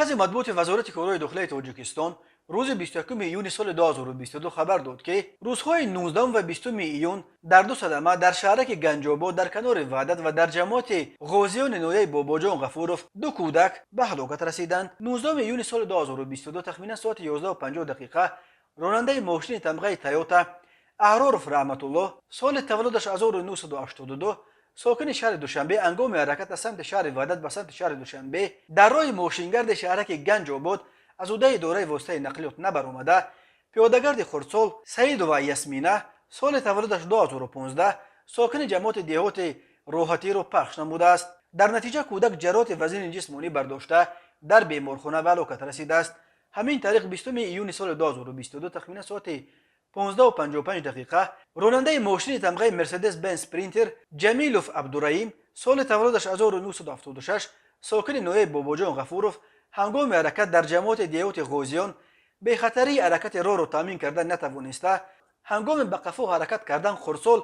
Маркази матбуоти Вазорати корҳои дохилаи Тоҷикистон рӯзи 21 июни соли 2022 хабар дод, ки рӯзҳои 19 ва 20 июн дар ду садама дар шаҳраки Ганҷобод дар канори Ваҳдат ва дар ҷамоати Ғозиёни ноҳияи Бобоҷон Ғафуров ду кӯдак ба ҳалокат расиданд. 19 июни соли 2022 тахминан соати 11:50 дақиқа ронандаи мошини тамғаи Тойота Аҳроров Раҳматуллоҳ, соли таваллудаш 1982, сокини шаҳри Душанбе, ҳангоми ҳаракат аз самти шаҳри Ваҳдат ба самти шаҳри Душанбе дар роҳи мошингарди шаҳраки Ганҷобод аз ҳудуди идораи воситаи нақлиёт набаромада, пиёдагарди хурдсол Саидова Ясмина, соли таваллудаш 2015, сокини ҷамоати деҳоти Роҳатиро пахш намудааст. Дар натиҷа кӯдак ҷароҳати вазини ҷисмонӣ бардошта, дар беморхона ба ҳалокат расидааст. Ҳамин тариқ, 20 июни соли 2022 тахминан соати 15:55 дақиқа ронандаи мошини тамғаи Мерседес Бенз Спринтер Ҷамилов Абдураим, соли таваллудаш 1976, сокини ноҳияи Бобоҷон Ғафуров, ҳангоми ҳаракат дар ҷамоати деҳоти Ғозиён бехатарии ҳаракати роҳро таъмин карда натавониста, ҳангоми ба қафо ҳаракат кардан хурдсол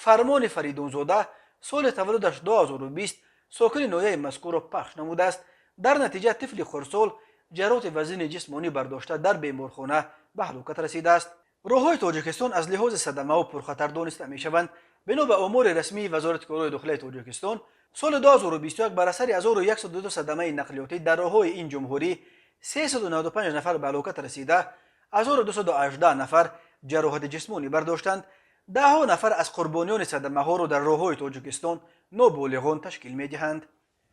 Фармони Фаридунзода, соли таваллудаш 2020, сокини ноҳияи мазкурро пахш намудааст. Дар натиҷа тифли хурдсол ҷароҳати вазини ҷисмонӣ бардошта, дар беморхона ба ҳалокат расидааст. Роҳҳои Тоҷикистон аз лиҳози садамаҳо пурхатар дониста мешаванд. Бино ба омори расмии Вазорати корҳои дохилаи Тоҷикистон, соли 2021 бар асари 1102 садамаи нақлиётӣ дар роҳҳои ин ҷумҳурӣ 395 нафар ба ҳалокат расида, 1218 нафар ҷароҳати ҷисмонӣ бардоштанд. Даҳҳо нафар аз қурбониёни садамаҳоро дар роҳҳои Тоҷикистон ноболиғон ташкил медиҳанд.